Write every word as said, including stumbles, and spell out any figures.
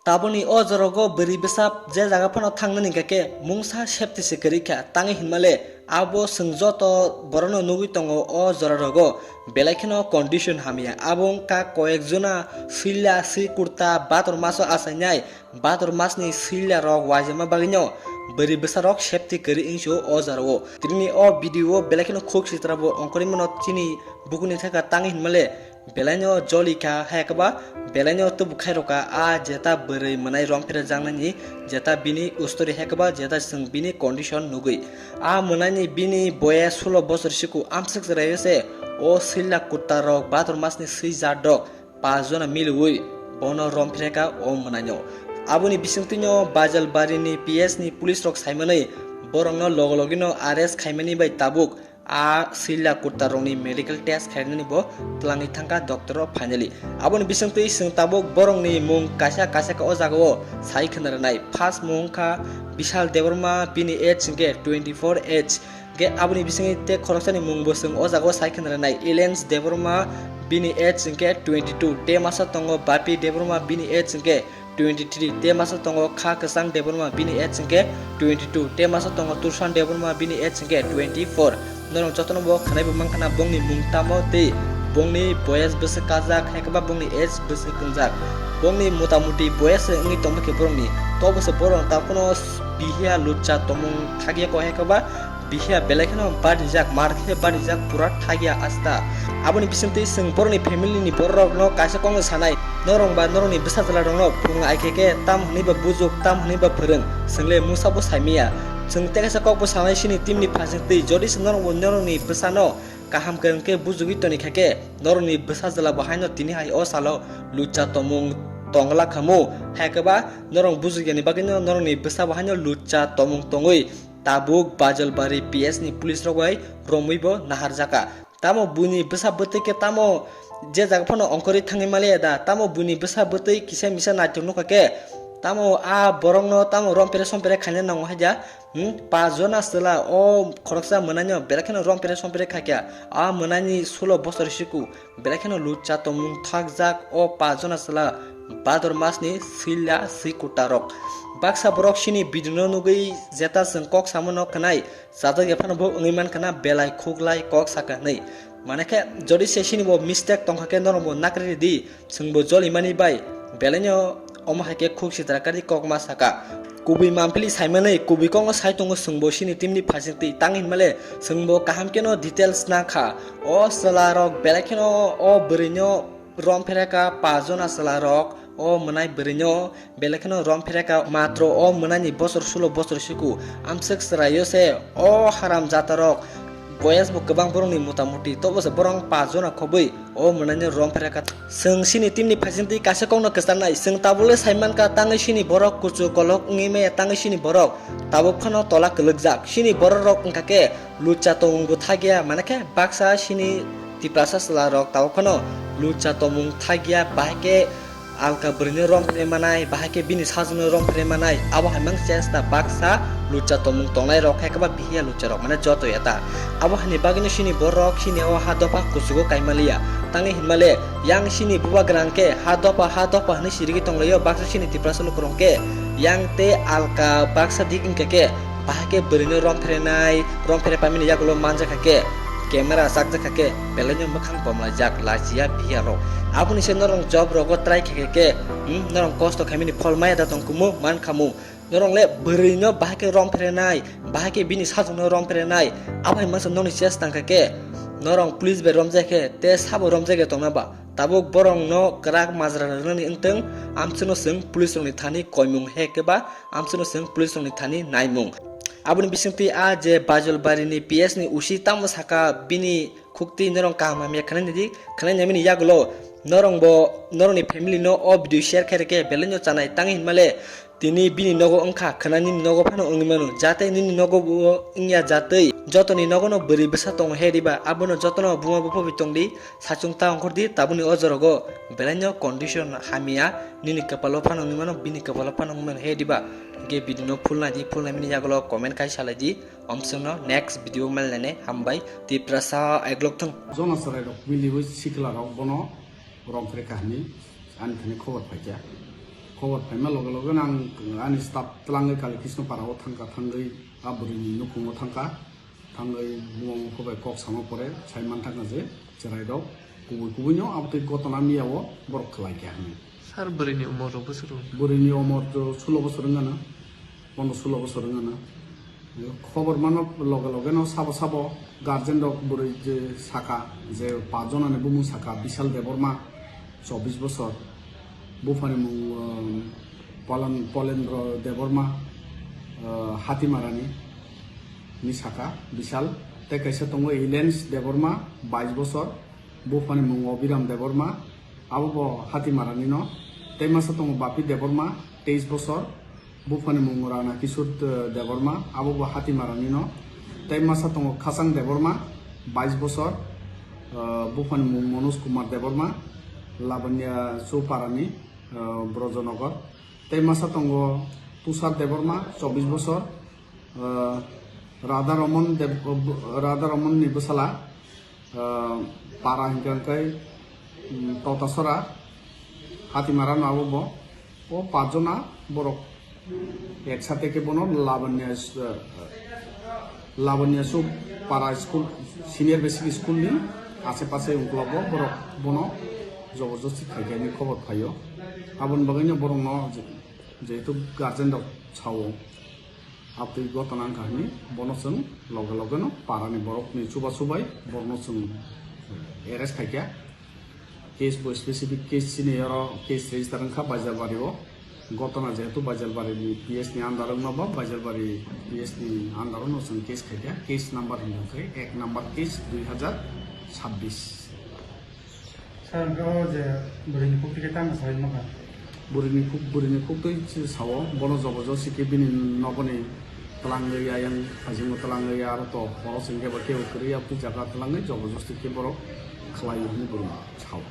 Taboni o jorogo bwrwi bwsa je jaga phano thangnani hwnkhe mungsa safety se kwrwi kha, tangwi hinmale abo chwng joto borokno nugwi tongo o jora rogo, belai kheno condition hamya. Abo wngkha koyek jona swila swi kurta bator maso achainai, bator masni swila rok waijama bagwino bwrwi bwsa rok safety kwrwi wngsu o jora o. Tini o video o belai kheno khuk sitra bo ongkhorwi mano chini bukuni theka tangwi hinmale belaino joli kha, hai khe ba belaino tubu khai rok kha. A jeta bwrwi mwnai rom phre jaknani, jeta bini ustori hai khe ba jeta chwng bini condition nugwi. A mwnaini bini boya sulo bosor siku amswk chwraio se o swila kurta rok bator masni swi jat rok pas jona miliwi bono rom phre kha o mwnaino. Aboni bisingtwino Bajalbarini P S ni police rok saimanwi borokno logo logino arrest khaimani bai tabuk a swila kurta rokni medical test khainani bo twlangwi thangkha doctor o finally. Aboni bisingtwi chwng tabuk borokni mung kaisa kaisa khe o jaga o sai khna rwnai. First mung wngkha Bishal Debbarma, bini age hwnkhe twenty four age. Hwnkhe aboni bisingtwi tei khoroksani mung bo chwng o jaga o sai khna rwnai. Elens Debbarma, bini age hwnkhe twenty two. Tei masa tongo Bapi Debbarma, bini age hwnkhe twenty three, tei masa tongo Kha Kwchang Debbarma, bini age hwnkhe twenty two, tei masa tongo Tursan Debbarma, bini age hwnkhe twenty four. Norok jotono bo khwnai bo mankha na bongni mung tamo tei bongni boyes bwswk kajak, hai khe ba bongni age bwswk wngjak. Bongni motamuti boyes wngwi tongma khe borokni, tobo se borok ta phano bihiya lucha tongmung thagya ko, hai khe ba bihiya belai kheno badijak, mar khe badijak, pura thagya asta. Aboni bisingtwi chwng borokni family ni borok rokno kaisa kokno sanai, norok ba norokni bwsa chwla rokno phung ai khe khe tam hwnwi ba bujuk, tam hwnwi ba phwrwng, chwng le mungsa bo saimaya. Chwng tei kaisa kok bo sanai chini team ni phaisingtwi, jodi se norok bo norokni bwsano kaham kwrwng khe bujugwi toni kha khe, norokni bwsa chwla bo haino tini hai o salo lucha tongmung tongla khamu, hai khe ba norok bujukyani bagwino norokni bwsa bo haino lucha tongmung tongwi tabuk Bajalbari P S ni police rok bai romwi bo naharjaka. Tamo buini bwsa bwtwi khe tamo je jaga phano ongkhorwi thangwi maliya da, tamo buini bwsa bwtwi kisa misa naithok nukha khe, tamo a borokno tamo rompere sompere khaina nango haida, hmm, pas jona chwla o khoroksa mwnaino belai kheno rompere sompere khaikha, a mwnaini sulo bosor siku. Belai kheno lucha tongmung thakjak o pas jona chwla Bhador masni swila swi kutarok. Baksa borok chini video no nugwi jeta chwng kok samano khwnai, chajak ya phano bo wngwi mankha na belai khuklai kok saka hwnwi. Mane khe jodi se chini bo mistake tongkha khe norok bo nakri ridi, chwng bo joli mani bai belaino omo hai khe khuk sitra kari kok ma saka. Kubui mampili saimanwi kubui kokno sai tongo chwng bo chini team ni phaisingtwi tang hinmale chwng bo kaham kheno details na kha. O chwla rok belai kheno o bwrwino rom phereka pas jona chwla rok, o mwnai bwrwino belai kheno rom phereka, matro o mwnaini bosor sulo bosor siku amswk chwraio se o haram jata rok. Boyes bo kwbang borokni motamuti, tobo se borok pas jona khobwi o mwnaino rom phereka. Chwng chini team ni phaisingtwi kaisa kokno kwcharnai, chwng tabukle saimankha tangwi chini borok kuchuk kolok wngwi maya, tangwi chini borok tabuk phano tola kwlwkjak. Chini borok rok wngkha khe lucha tongmung bo thakya, mane khe baksa chini Tiprasa chwla rok tabuk phano lucha tongmung thakya, bahai khe alka bwrwino rom pherwi manai, bahai khe bini sajwkno rom pherwi manai, abo hai mang chesta baksa lucha tongmung tongnai rok, hai khe ba bihiya lucha rok mane joto ya ta. Abo haini bagwino chini borok chini o ha dopha kuchugo kaimaliya. Tangwi hinmale yang chini bubagrang khe ha dopha, ha dopha hwnwi sirigwi tonglaio baksa chini Tiprasa lukurok khe, yang tei alka baksa dik wngkha khe, bahai khe bwrwino rom pherenai, rom phere paimani yagulo manjakha khe, camera chakjakha khe, belaino mwkhang bomlaijak, lachiya bihiya rok. Aboni se norok job rogo try khe khe khe, hmm, norok kosto khaimani phol maya da tongkumu, mankhamu. Norok le bwrwino bahai khe rom pherenai, bahai khe bini sajwkno rom pherenai, abo hai masa nokni chest tangkha khe, norok police bai romjak khe, te sabo romjak ya tongna ba. Tabuk borokno kwrak majra rwnani wngtwng, amchwkno chwng police rokni thani koimung he khe ba, amchwkno chwng police rokni thani naimung. Aboni bisingtwi a je Bajulbarini P S ni O C tamo saka bini khukti norok kaham hamya khwnai nidi, khwnai naimani yagulo norok bo norokni family no o video share khairokhe belaino chanai tangwi hinmale tini bini nogo wngkha khwna nini nogo phano wngwi mano, jate nini nogo bo wngya jatwi jotoni nogono bwrwi bwsa tongo he diba, abono jotono buma bupha bai tongdi, sachung ta ongkhordi tabukni o jorogo belaino condition hamya, nini kwpalo phano wngwi mano, bini kwpalo phano wngwi mano he diba. Hwnkhe video no full naidi, full naimani yagulo comment khai salaidi. Omswngno next video malnane hambai, Tiprasa eglok thung. Jona chwrairok miliwi sikla rok bono romphre kahini ani thani khobor phaikha. Khobor phaima loge loge no ang ani staff twlangwi Kali Krishna para o thangkha, thangwi a bwrwini nukhungo thangkha, thangwi bumung phubai kok sama pore sai manthakna je cherai rok kubui kubui no abotwi gotona miya o borok khlai kha hinwi. Sir, bwrwini umor rok bwswk rw? Bwrwini umor to sulo bosor wngana, pondro sulo bosor wngana. Khobor mano loge loge no sabo sabo guardian rok bwrwi je saka je pach jona ni bumung saka, Bishal Debbarma, chobbish bosor, buphani mung, um, Polen-, Polendra Debbarma, uh, Hatimarani ni saka Bishal, tei kaisa tongo Ilens Debbarma, bais bosor, buphani mung Obiram Debbarma, abo bo Hatimarani no, tei masa tongo Bapi Debbarma, teis bosor, buphani mung Rana Kishore, eh, Debbarma, abo bo Hatimarani no, tei masa tongo Khasang Debbarma, bais bosor, eh, buphani mung Manoj Kumar Debbarma, Labanya Chuparani, eh, Brojonogor, tei masa tongo Tushar Debbarma, chobbish bosor, eh, Radha Ramon Deb-, Radha Ramon ni bwsala, ah, para hinkhe hinkhe, um, Totasora, Hatimara no abo bo, o pach jona borok ek sate khe bono Labanya, ah, Labanya Suk para school, senior basic school ni ache pache ungklogo borok bono joborjosti khaikhe hinwi khobor phaio. Aboni bagwino borokno je-, jehetu guardian rok sao, Abtwi gotona wngkha hwnwi bono chwng loge loge no parani borokni chubachu bai borokno chwng arrest khaikha. Case bo specific case chini oro case register wngkha Baijalbari o. Gotona jehetu Baijalbari ni P S ni under wngma ba Baijalbari P S ni under no chwng case khaikha. Case number hwnwi khe ek number case dui hazar chabbish. Sir, hwnkhe o je bwrwini kukti khe tamo saui mankha? Bwrwini kuk, bwrwini kuktwi se sao, bono jobojosti khe bini nogoni twlangwi ayang hajingo twlangwi aro to horo chwng khe bo kebo kwrwi aboni jaga twlangwi jobojosti khe borok khlai hwnwi bwrwi sao.